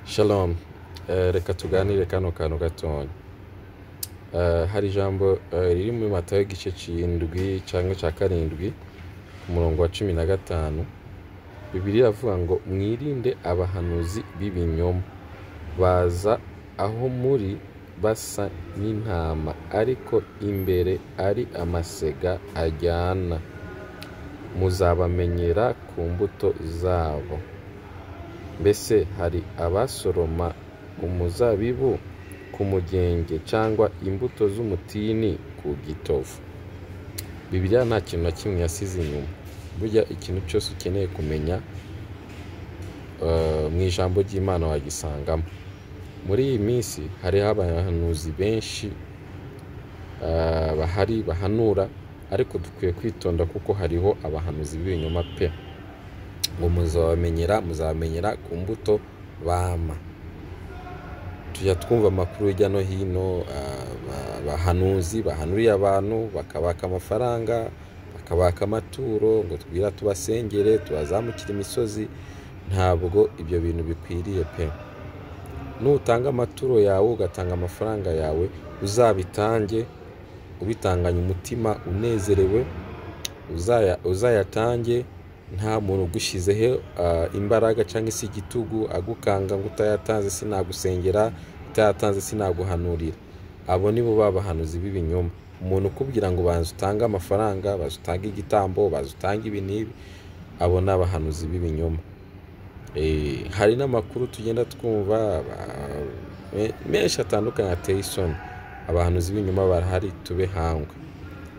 Shalom. Reka tuganire kano kantu gatonya. Hari ijambo riri muri Matayo igice c'indwi canke ca karindwi ku murongo wa 15. Bibiliya iravuga ngo mwirinde abahanuzi b'ibinyoma baza aho muri basa n'intama ariko imbere ari amasega ajyana, muzabamenyera ku mbuto zabo. Mbese hari abasoroma umuzabibu ku mugenge cyangwa imbuto z'umutini ku gitovu? Bibiliya nta kintu na kimwe yasize inyuma. Burya ikintu cyose ukeneye kumenya mu ijambo ry'Imana wagisangamo. Muri iyi minsi hariho abahanuzi benshi bahari bahanura, ariko dukwiye kwitonda kuko hariho abahanuzi b'ibinyoma pe. Ngo muzabamenyera ku mbuto bama. Tujya twumva amakuru hirya no hino, abahanuzi bahanuriye abantu bakabaka amafaranga, bakabaka amaturo ngo tubwira tubasengere tubazamukire imisozi. Ntabwo ibyo bintu bikwiriye pe. Nutanga amaturo yawe, ugatanga amafaranga yawe, uzabitange ubitanganye umutima unezerewe, uzayatange nta muntu ugushyizeho imbaraga cyangwa se igitugu agukanga ngo utayatanze sinagusengera, utayatanze sinaguhanurira. Abo nibo babahanuzi b'ibinyoma. Umuntu ukubwira ngo banza utange amafaranga, banza utange igitambo, banza utange ibi n'ibi, abo ni abahanuzi b'ibinyoma. Hari n'amakuru tugenda twumva menshi atandukanye ateye isoni. Abahanuzi b'ibinyoma barahari, tube hangwe.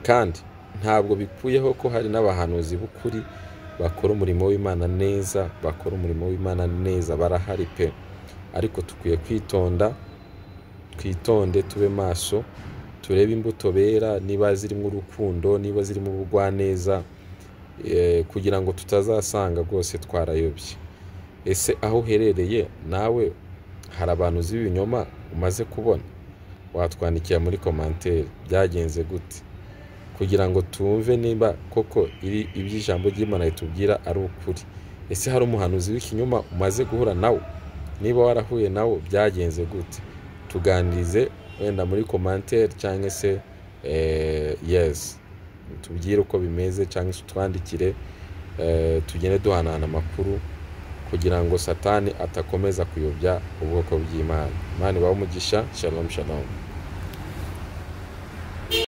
Kandi ntabwo bikuyeho ko hari n'abahanuzi b'ukuri bakora umurimo w'Imana neza, bakora umurimo w'Imana neza, barahari pe. Ariko tukwiye kwitonda, twitonde, tube maso, turebe imbuto bera niba zirimo urukundo, niba zirimo ubugwaneza, kugira ngo tutazasanga rwose twarayobye. Ese aho uherereye nawe hari abantu uzi ibinyoma umaze kubona? Watwandikira muri commentaire byagenze gute, kugira ngo tumve niba koko iri iby'ijambo ry'Imana ritubwira ari ukuri. Ese hari umuhanuzi w'ikinyoma umaze guhura nawe? Niba warahuye nawe byagenze gute? Tuganirize wenda muri commentaire cyangwa se yes, tubwire uko bimeze cyangwa se utwandikire, tugende duhanahana amakuru kugira ngo Satani atakomeza kuyobya ubwoko bw'Imana. Imana ibahe umugisha. Shalom shalom.